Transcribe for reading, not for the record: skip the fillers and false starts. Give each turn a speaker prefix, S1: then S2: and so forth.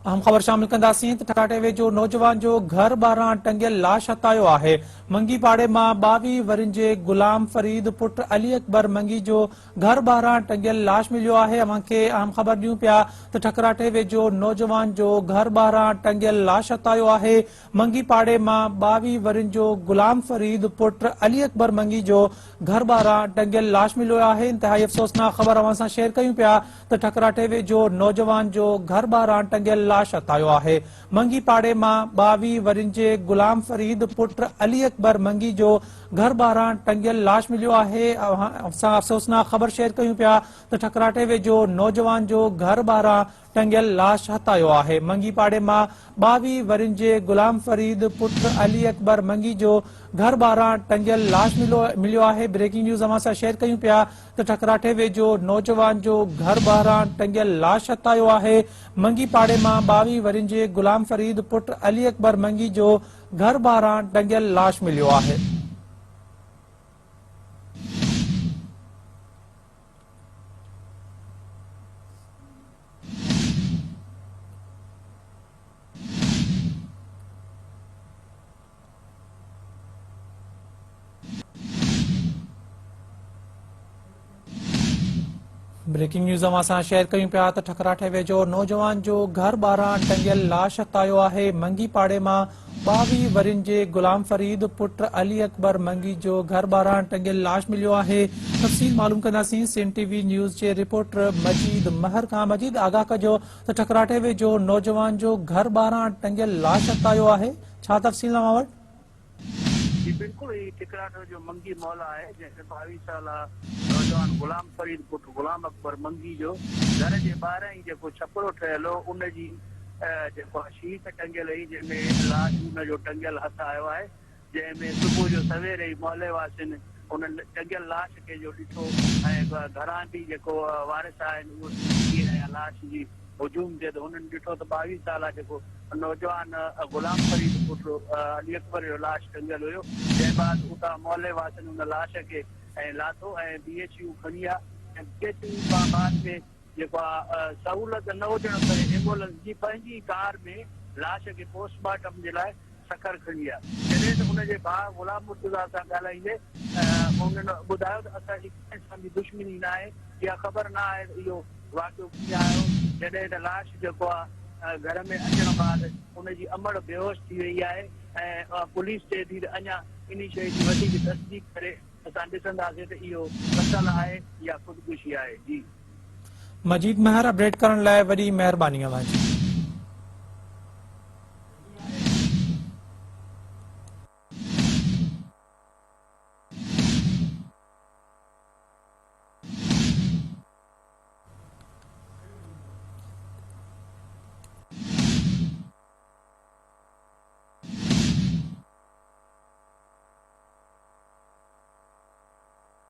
S1: اهم خبر شامل ڪنداسين ته ٺڪاٽي ويجهو نوجوان جو گهر ٻاهران ٽنگيل لاش هٿ آيو آهي. منگي پاڙي مان 22 ورهين جي غلام فريد پٽ علي اڪبر منگي جو گهر ٻاهران ٽنگيل لاش مليو آهي. اوهان کي اهم خبر ڏيون پيا ته ٺڪراٺي ويجهو نوجوان جو گهر ٻاهران ٽنگيل لاش هٿ آيو آهي. منگي پاڙي مان 22 ورهين جو غلام فريد پٽ علي اڪبر منگي جو گهر ٻاهران ٽنگيل لاش مليو آهي. انتهائي افسوسناڪ خبر اوهان سان شيئر ڪيون پيا ته ٺڪراٺي ويجهو نوجوان جو گهر ٻاهران ٽنگيل لاش هٿ آيو آهي. منگي پاڙي مان 22 ورهين جي غلام فريد پٽ علي اڪبر منگي جو گهر ٻاهران ٽنگيل لاش مليو آهي. اوهان سان افسوسناڪ خبر شيئر ڪيون پيا ته ٺڪراٺي ويجهو نوجوان جو گهر ٻاهران ٽنگيل لاش هٿ آيو آهي. منگي پاڙي مان 22 ورهين جي غلام فريد پٽ علي اڪبر منگي جو گهر ٻاهران ٽنگيل لاش مليو آهي. بريڪنگ نيوز اوهان سان شيئر ڪيون پيا ته ٺڪراٺي ويجهو نوجوان جو گهر ٻاهران ٽنگيل لاش هٿ آيو آهي. منگي پاڙي مان 22 ورهين جي غلام فريد پٽ علي اڪبر منگي جو گهر ٻاهران ٽنگيل لاش مليو آهي. بريڪنگ نيوز اوهان سان شيئر ڪيون پيا ته ٺڪراٺي ويجهو نوجوان جو گهر ٻاهران ٽنگيل لاش هٿ آيو آهي منگي پاڙي مان 22 ورهين جي غلام فريد پٽ علي اڪبر منگي جو گهر ٻاهران ٽنگيل لاش مليو آهي تفصيل معلوم ڪنداسين سنڌ ٽي وي نيوز جي رپورٽر مجيد مهر کان مجيد آگاهه ڪجو ته ٺڪراٺي ويجهو نوجوان جو گهر ٻاهران ٽنگيل لاش هٿ آيو آهي ڇا تفصيل اوهان وٽ؟
S2: جي بلڪل هي ٺڪراٺو جو منگي محلا آهي جنهن ۾ 22 سالا نوجوان غلام فريد پٽ غلام اڪبر منگي جو گهر جي ٻاهران ئي جيڪو ڇپرو ٺهيل هو ان جي جيڪو آهي شيخ ٽنگيل هئي جنهن ۾ لاش ان جو ٽنگيل هٿ آيو آهي جنهن ۾ صبح جو سوير ئي محلي واسين ان ٽنگيل لاش کي جو ڏٺو ۽ گهران به جيڪو وارث آهن اهي نڪري آيا لاش جي هجوم تي ته هنن ڏٺو ته 22 سالا جيڪو نوجوان غلام فريد پٽ علي اڪبر جو لاش ٽنگيل هيو جنهن بعد اتان محلي واسين ان لاش کي ۽ لاٿو ۽ بي ايڇ يو کڻي آيا ۽ بي ايڇ يو کان بعد ۾ جيڪو آ سهولت نه هجڻ ڪري ايمبولنس جي پنهنجي ڪار ۾ لاش کي پوسٽ مارٽم جي لاء سکر کڻي ويا جڏهن ته ان جي ڀاء غلام مرتضيٰ سان ڳالهائيندي انهن ٻڌايو ته اسان جي ڪنهن سان به دشمني نه آهي اها خبر نه آهي ته اهو واقعو ڪيئن آيو جڏهن ته لاش جيڪو آهي گهر ۾ اچڻ بعد ان جي امڙ بيهوش ٿي وئي آهي ۽ پوليس چئي ٿي ته اڃا انهي شيء جي وڌيڪ تصديق ڪري اسان ڏسنداسين ته اهو قتل آهي يا خودڪشي آهي جي.
S1: مجيد مهر اپڊيٽ ڪرڻ لاء وڏي مهرباني اوهان جي.